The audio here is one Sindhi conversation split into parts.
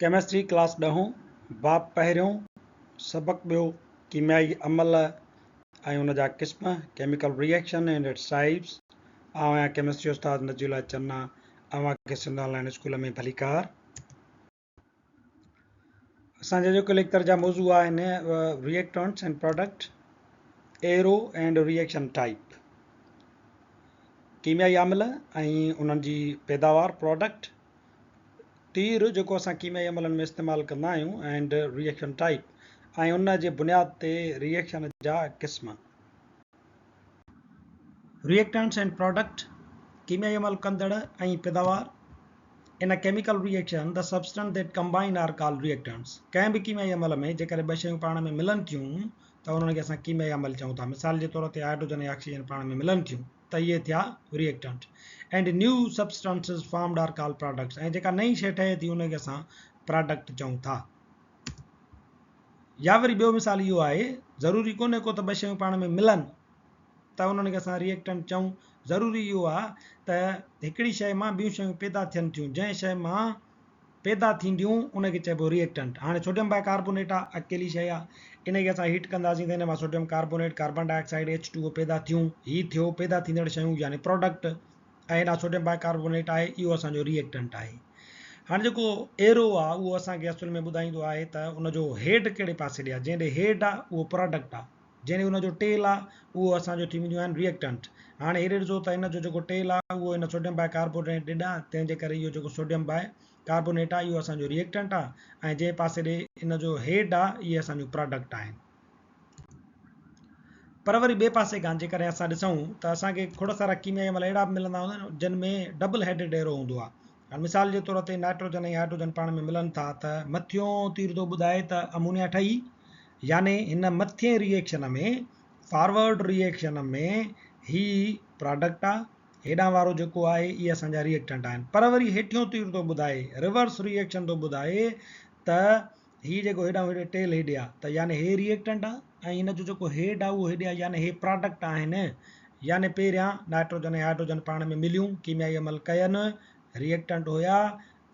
ڪيمسٽري ڪلاس ڏهون، باب پهريون، سبق ٻيو، ڪيميائي عمل ۽ ان جا قسم، Chemical Reaction and Its Types، آئون آهيان ڪيمسٽري استاد نجي الله چنا، اوهان کي سنڌ آن لائين اسڪول ۾ ڀليڪار. اسان جا جيڪو ليڪچر جا موضوع آهن reactants and product, arrow and reaction type, ڪيميائي عمل ۽ انهن جي پيداوار، پراڊڪٽ، تير جيڪو اسان ڪيميائي عملن ۾ استعمال ڪندا آهيون اينڊ ريئيڪشن ٽائيپ ۽ ان جي بنياد تي ريئيڪشن جا قسم. ريئيڪٽنٽس اينڊ پراڊڪٽ، ڪيميائي عمل ڪندڙ ۽ پيداوار، In a chemical reaction, the substance that combine are called reactants. ڪنهن به ڪيميائي عمل ۾ جيڪڏهن ٻه شيون پاڻ ۾ ملن ٿيون ته انهن کي اسان ڪيميائي عمل چئون ٿا. مثال جي طور تي هائيڊروجن ۽ آڪسيجن پاڻ ۾ ملن ٿيون. ته اهي ٿيا reactant and new substances formed are called products ۽ جيڪا نئين شيء ٺهي ٿي ان کي اسان پراڊڪٽ چئون ٿا. يا وري ٻيو مثال اهو آهي ضروري ڪونهي ڪو ته ٻه شيون پاڻ ۾ ملن ته انهن کي اسان ريئيڪٽنٽ چئون ضروري اهو آهي ته هڪڙي شيء مان ٻيون شيون پيدا ٿين ٿيون جنهن شيء مان پيدا ٿينديون ان کي چئبو ريئيڪٽنٽ. هاڻي سوڊيم باء ڪاربونيٽ آ اڪيلي شيء آ ان کي اسان هيٽ ڪنداسين ته ان مان sodium carbonate, carbon dioxide, H two O پيدا ٿيون. هي ٿيو پيدا ٿيندڙ شيون يعني پراڊڪٽ ۽ هيڏانهن سوڊيم باء ڪاربونيٽ آهي اهو اسان جو ريئيڪٽنٽ آهي. هاڻي جيڪو ايرو آ اهو اسان کي اصل ۾ ٻڌائيندو آهي ته ان جو هيڊ ڪهڙي پاسي ڏي آ جنهن ڏي هيڊ آ اهو پراڊڪٽ آ. جنهن ان جو ٽيل آ اهو اسان جو ٿي وينديون آهن ريئيڪٽنٽ. هاڻي هيڏي ڏسو ته ان جو جيڪو ٽيل آ اهو ان سوڊيم باء ڪاربونيٽ ڏي آ تنهن جي ڪري اهو جيڪو سوڊيم باء ڪاربونيٽ آ اهو اسان جو ريئيڪٽنٽ آ ۽ جنهن پاسي ڏي ان جو هيڊ آ اهي اسان جون پراڊڪٽ آهن. پر وري ٻئي پاسي کان جيڪڏهن اسان ڏسون ته اسان کي کوڙ سارا ڪيميائي عمل اهڙا به ملندا هوندا آهن جن ۾ ڊبل هيڊڊ ايرو هوندو آ. هاڻي مثال جي طور تي نائٽروجن ۽ هائڊروجن پاڻ ۾ ملن ٿا ته مٿيون تير ٿو ٻڌائي ته امونيا ٺهي يعني هن مٿين ري ايڪشن ۾ فارورڊ ري ايڪشن ۾ هي پراڊڪٽ آ هيڏانهن وارو جيڪو آهي اهي اسان جا ري ايڪٽنٽ آهن پر وري هيٺيون تير ٿو ٻڌائي ريورس ري ايڪشن ٿو ٻڌائي ته هي جيڪو هيڏانهن هيڏي ٽيل هيڏي آ ته يعني هي ري ايڪٽنٽ آ ۽ هن جو جيڪو هيڊ آ اهو هيڏي آ يعني هي پراڊڪٽ آهن يعني پهريان نائٽروجن ۽ هائڊروجن پاڻ ۾ مليون ڪيميائي عمل ڪين ري ايڪٽنٽ هيا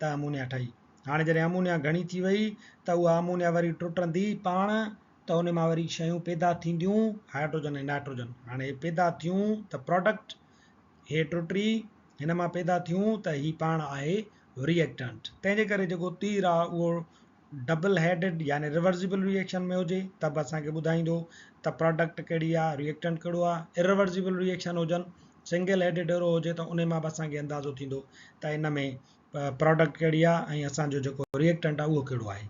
ته امونيا ٺهي. هاڻي جڏهن امونيا گهڻي ٿي وئي ته اها امونيا وري ٽٽندي پاڻ ته ان مان وري شيون پيدا ٿينديون هائڊروجن ۽ نائٽروجن. هاڻي هي پيدا ٿيون ته پراڊڪٽ، هي ٽٽي هن مان پيدا ٿيون ته هي پاڻ آهي ري ايڪٽنٽ. تنهن جي ڪري جيڪو تير آهي اهو ڊبل هيڊڊ يعني ريورسيبل ري ايڪشن ۾ هجي ته به اسان کي ٻڌائيندو ته پراڊڪٽ ڪهڙي آهي، ري ايڪٽنٽ ڪهڙو آهي. ارريورسيبل ري ايڪشن هجن، سنگل هيڊڊ ايرو هجي ته ان مان به اسان کي اندازو ٿيندو ته ان ۾ پراڊڪٽ ڪهڙي آهي ۽ اسان جو جيڪو ريئيڪٽنٽ آهي اهو ڪهڙو آهي.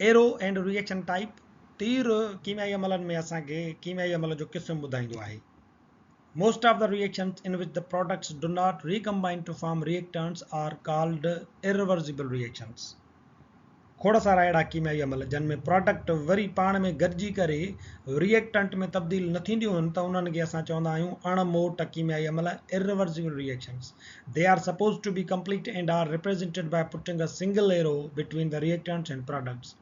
ايرو اينڊ ريئيڪشن ٽائيپ، تير ڪيميائي عملن ۾ اسان کي ڪيميائي عمل جو قسم ٻڌائيندو آهي. Most of the reactions in which the products do not recombine to form reactants are called irreversible reactions. کوڙ سارا اهڙا ڪيميائي عمل جن ۾ پراڊڪٽ وري پاڻ ۾ گڏجي ڪري ري ايڪٽنٽ ۾ تبديل نه ٿينديون هن ته انهن کي اسان چوندا آهيون اڻ موٽ ڪيميائي عمل Irreversible reactions. They are supposed to be complete and are represented by putting a single arrow between the reactants and products.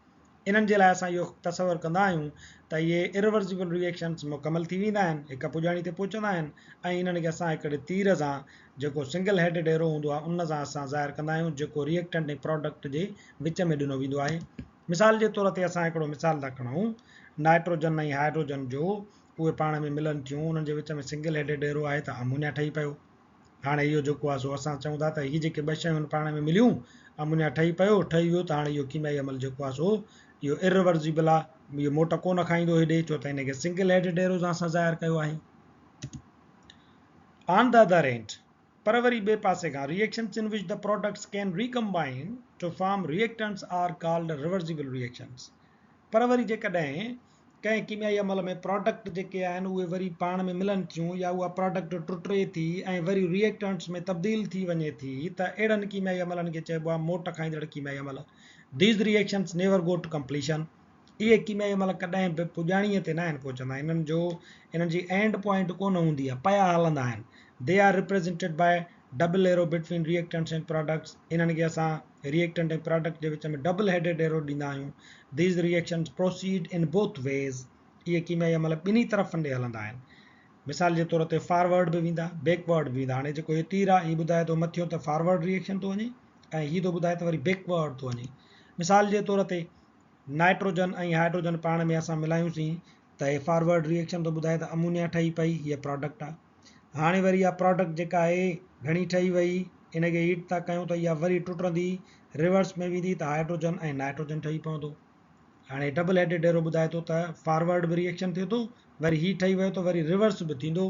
انهن جي لاء اسان اهو تصور ڪندا آهيون ته اهي Irreversible reactions مڪمل ٿي ويندا آهن، هڪ پڄاڻي تي پهچندا آهن ۽ انهن کي اسان هڪڙي تير سان جيڪو سنگل هيڊڊ ايرو هوندو آهي ان سان اسان ظاهر ڪندا آهيون جيڪو ري ايڪٽنٽ ۽ پراڊڪٽ جي وچ ۾ ڏنو ويندو آهي. مثال جي طور تي اسان هڪڙو مثال ٿا کڻون نائٽروجن ۽ هائڊروجن جو اهي پاڻ ۾ ملن ٿيون انهن جي وچ ۾ سنگل هيڊڊ ايرو آهي ته امونيا ٺهي پيو. هاڻي اهو جيڪو آهي سو اسان چئون ٿا ته هي جيڪي ٻه شيون پاڻ ۾ مليون امونيا ٺهي پيو ٺهي ويو ته هاڻي اهو ڪيميائي عمل جيڪو آهي سو اهو ارريورسيبل آهي اهو موٽ ڪو نه کائيندو هيڏي ڇو ته هن کي سنگل هيڊڊ ايرو سان اسان ظاهر ڪيو آهي. On the other hand, پر وري ٻئي پاسي کان، reactions in which the products can recombine to form reactants are called reversible reactions. پر وري جيڪڏهن ڪنهن ڪيميائي عمل ۾ پراڊڪٽ جيڪي آهن اهي وري پاڻ ۾ ملن ٿيون يا اها پراڊڪٽ ٽٽي ٿي ۽ وري ريئيڪٽنٽس ۾ تبديل ٿي وڃي ٿي ته اهڙن ڪيميائي عملن کي چئبو آهي موٽ کائيندڙ ڪيميائي عمل. These reactions never go to completion. اهي ڪيميائي عمل ڪڏهن به پڄاڻيء تي ناهن پهچندا، انهن جو انهن جي اينڊ پوائنٽ ڪونه هوندي آهي، پيا هلندا آهن. They are represented by double arrow between reactants and products، انهن کي اسان ريئيڪٽنٽ ۽ پراڊڪٽ جي وچ ۾ ڊبل هيڊيڊ ايرو ڏيندا آهيون. These reactions proceed in both ways، اهي ڪيميائي عمل ٻنهي طرفن ڏي هلندا آهن. مثال جي طور تي فارورڊ به ويندا، بيڪورڊ به ويندا. هاڻي جيڪو هي تير آهي، هي ٻڌائي ٿو مٿيون ته فارورڊ ري ايڪشن ٿو وڃي ۽ هي ٿو ٻڌائي ته وري بيڪورڊ ٿو وڃي. مثال جي طور تي نائٽروجن ۽ هائڊروجن پاڻ ۾ اسان ملايون سين ته هي فارورڊ ري ايڪشن ٿو ٻڌائي ته امونيا ٺهي پئي، هيء پراڊڪٽ آهي. هاڻي وري اها پراڊڪٽ جيڪا آهي گهڻي ٺهي وئي، ان کي هيٽ ٿا ڪيون ته اها وري ٽٽندي ريورس ۾ ويندي ته هائڊروجن ۽ نائٽروجن ٺهي پوندو. هاڻي ڊبل هيڊيڊ ايرو ٻڌائي ٿو ته فارورڊ به ري ايڪشن ٿئي ٿو، وري هي ٺهي ويو ته وري ريورس به ٿيندو.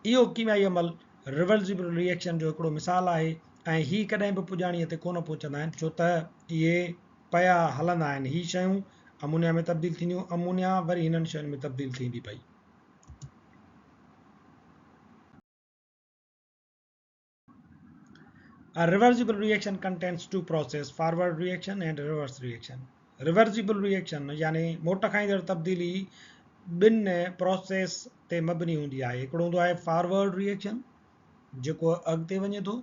اهو ڪيميائي عمل ريورسبل ري ايڪشن جو هڪڙو مثال آهي ۽ هي ڪڏهن به پڄاڻيء تي ڪونه پهچندا آهن ڇو ته اهي پيا هلندا آهن. هي شيون امونيا ۾ تبديل ٿينديون، امونيا وري هنن شين ۾ تبديل ٿيندي پئي. A reversible reaction contains two process, forward reaction and reverse reaction. Reversible reaction يعني موٽ کائيندڙ تبديلي ٻن پروسيس تي مبني هوندي آهي. هڪڙو هوندو آهي فارورڊ ريئيڪشن جيڪو اڳتي وڃي ٿو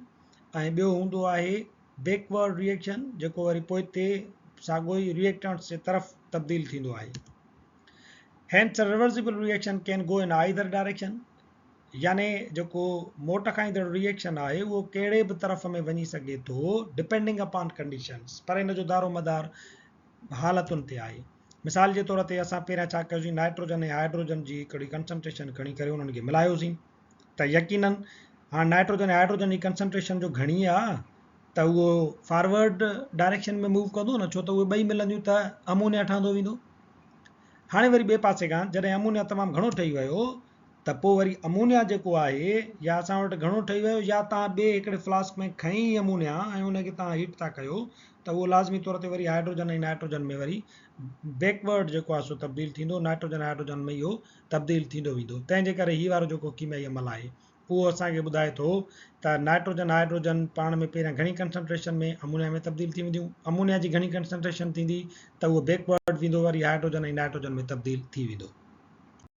۽ ٻيو هوندو آهي بيڪورڊ ريئيڪشن جيڪو وري پوئتي ساڳو ئي ريئيڪٽنٽس جي طرف تبديل ٿيندو آهي. Hence a reversible reaction can go in either direction يعني جيڪو موٽ کائيندڙ ري ايڪشن آهي اهو ڪهڙي به طرف ۾ وڃي سگهي ٿو ڊپينڊنگ اپان ڪنڊيشنز پر ان جو دارو مدار حالتن تي آهي. مثال جي طور تي اسان پهريان ڇا ڪيوسين نائٽروجن ۽ هائڊروجن جي هڪڙي ڪنسنٽريشن کڻي ڪري انهن کي ملايوسين ته يقينن هاڻ نائٽروجن ۽ هائڊروجن جي ڪنسنٽريشن جو گهڻي آ ته اهو فارورڊ ڊائريڪشن ۾ موو ڪندو نه ڇو ته اهي ٻئي ملنديون ته امونيا ٺهندو ويندو. هاڻي وري ٻئي پاسي کان جڏهن امونيا تمام گهڻو ٺهي ويو ته پوء وري امونيا جيڪو آهي يا اسان وٽ گهڻو ٺهي ويو يا توهان ٻئي هڪڙي فلاسڪ ۾ کنئي ئي امونيا ۽ ان کي توهان هيٽ ٿا ڪيو ته اهو لازمي طور تي وري هائڊروجن ۽ نائٽروجن ۾ وري بيڪورڊ جيڪو آهي سو تبديل ٿيندو نائٽروجن هائڊروجن ۾ اهو تبديل ٿيندو ويندو تنهن جي ڪري هي وارو جيڪو ڪيميائي عمل آهي اهو اسان کي ٻڌائي ٿو ته نائٽروجن هائڊروجن پاڻ ۾ پهريان گهڻي ڪنسنٽريشن ۾ امونيا ۾ تبديل ٿي وينديون، امونيا جي گهڻي ڪنسنٽريشن ٿيندي ته اهو بيڪورڊ ويندو وري هائڊروجن ۽ نائٽروجن ۾ تبديل ٿي ويندو.